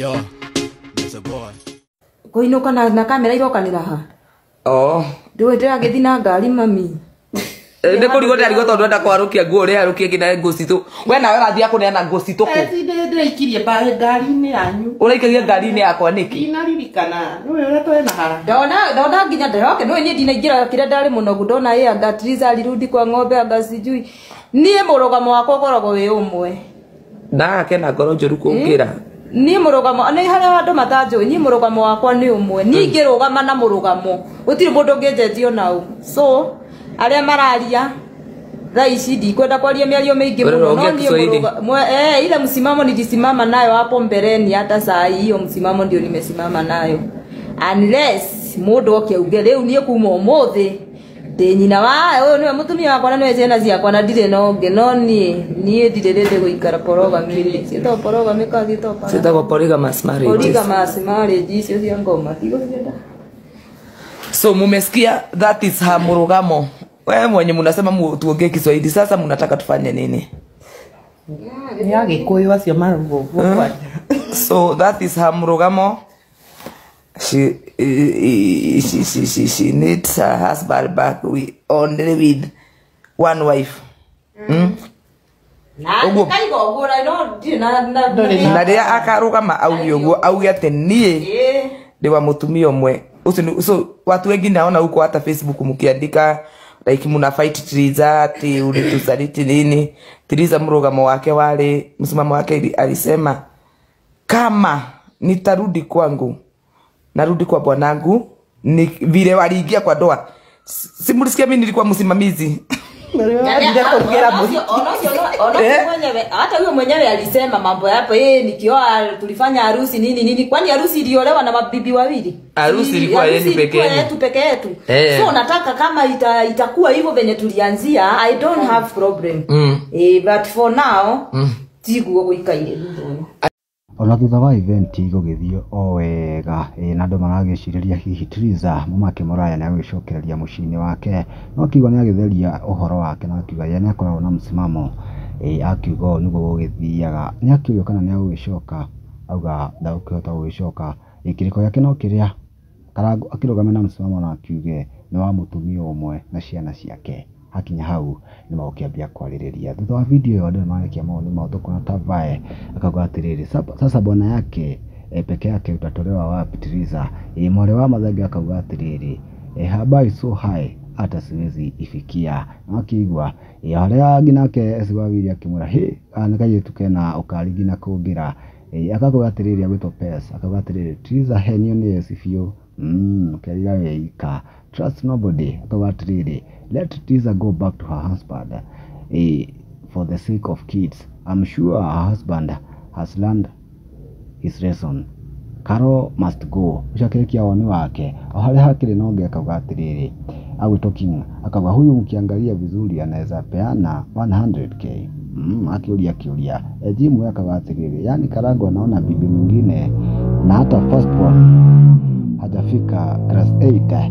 Yo, it's a boy. Kũinũka na kamera irokanĩra ha? Oh. Ndũĩ ndĩragĩthiĩ na ngari mami. Nĩ kũrigwo ndĩrarigwo tondũ ndenda kwarũkia nguo ũrĩa arũkie nginya nguo citũ. We nawe ũrathiĩ kũneana nguo citũ kũ? Ndĩraikirie ngari-inĩ yanyu. Ũraikaria ngari-inĩ yakwa nĩkĩ? Ndinaririkana. Nĩwe ũrĩa twena hara. Ndona nginya ndĩroke nĩũĩ niĩ ndinaingĩra kĩrĩa ndarĩ mũnogu ndona ĩ anga Triza alirudi kwa ng'ombe anga sijui. Niĩ mũrũgamo wakwa ũkoragwo wĩ ũmwe. Na kena ngoro njũru kũngĩra. Niĩ mũrũgamo nĩ harĩa andũ matanjũĩ, niĩ mũrũgamo wakwa nĩ ũmwe. Niĩ ingĩrũgama na mũrũgamo gũtirĩ mũndũ ũngĩnjenjia onau. So arĩa mararia thaa ici ndikwenda kwaria mĩario mĩingĩ Wewe mũno, no unaongea niĩ Kiswahili. Ile msimamo nilisimama nayo hapo mbeleni, hata saa hii hiyo msimamo ndio nimesimama nayo, unless mũndũ oke auge rĩu niĩ kuma ũmũthĩ ndĩ nyina wa ũyũ nĩwe mũtumia wakwa na nĩwe ciana ciakwa na ndirĩ na ũngĩ, no niĩ ndirĩ rĩndĩ gũikara polygamy. Ciĩtagwo polygamy kana ciĩtagwo Ciĩtagwo polygamous marriages. Polygamous marriage icio cia ngoma ndigũcienda. So mumesikia, that is her murugamo. Wewe mwenye mnasema tuongee Kiswahili, sasa mnataka tufanye nini? Nĩ Agĩkũyũ acio marauga ũguo kwanja. So that is her murugamo. She needs her husband back. We only with one wife. Na Ũguo. kaiga ũguo na no ndirĩ na Ndũrĩ na- Na rĩrĩa akarũgama auge ũguo, auge atĩ niĩ Ĩĩ. ndĩ wa mũtumia ũmwe. Ũcio so watu wengi naona huko hata Facebook mkiandika like muna fight Triza ati ulitusaliti nini. Triza mrugamo wake wale msimamo wake alisema kama nitarudi kwangu narudi kwa bwanangu ni vile waliingia kwa ndoa. Si mlisikia mimi nilikuwa msimamizi? Mwenyewe hata huyo mwenyewe alisema mambo yapo, nikioa tulifanya harusi nini nini. Kwani harusi iliolewa na mabibi wawili? Harusi ilikuwa Harusi yenu peke ilikuwa yenu. yetu peke yetu. Eh. So nataka kama itakuwa hivyo venye tulianzia, I don't have problem. But for now tiguo gũikaire thutha ũyũ. Ona thutha wa event gũgĩthiĩ o wega, na andũ maragĩcirĩria hihi Triza Mũmake Mũraya nĩagwĩcokereria mũciĩ-inĩ wake, no akiuga nĩagĩtheria ũhoro wake na akiuga ye nĩakoragwo na msimamo, akiuga ũũ nĩguo gũgĩthiaga. Nĩakĩũrio kana nĩagũgĩcoka, auga ndagũkĩhota gũgĩcoka. Kĩrĩko gĩake no kĩrĩa Karangũ akĩrũgame na msimamo na akiuge nĩ wa mũtumia ũmwe na ciana ciake. Hakinya hau nĩ magũkĩambia kwarĩrĩria. Thutha wa video ĩyo andũ nĩmarekia mawoni mao, tũkona Tavae akauga atĩrĩrĩ, sasa bwana yake peke yake utatolewa wapi Triza? Mwarĩ wa Mathenge akauga atĩrĩrĩ, habari so high hata siwezi ifikia. Na akĩigua harĩa nginya nake Esi Wawiri akĩmwĩra hĩ, nĩ kairĩtu kena ũkari nginya kũngĩra. Akauga atĩrĩrĩ, agwĩtwo Pes akauga atĩrĩrĩ, Triza henio nĩ Esi biũ. Kerira weika. Trust nobody. Akauga atĩrĩrĩ, let Triza go back to her husband, for the sake of kids. I'm sure her husband has learned his lesson. Carol must go. Ũcio akĩrekia woni wake. O harĩa hakĩrĩ na ũngĩ akauga atĩrĩrĩ, agwĩtwo King akauga huyu mkiangalia vizuri anaweza peana 100K. Akĩũria. Jimwe akauga atĩrĩrĩ, yani Karangũ anaona bibi mwingine na hata firstborn hajafika class 8.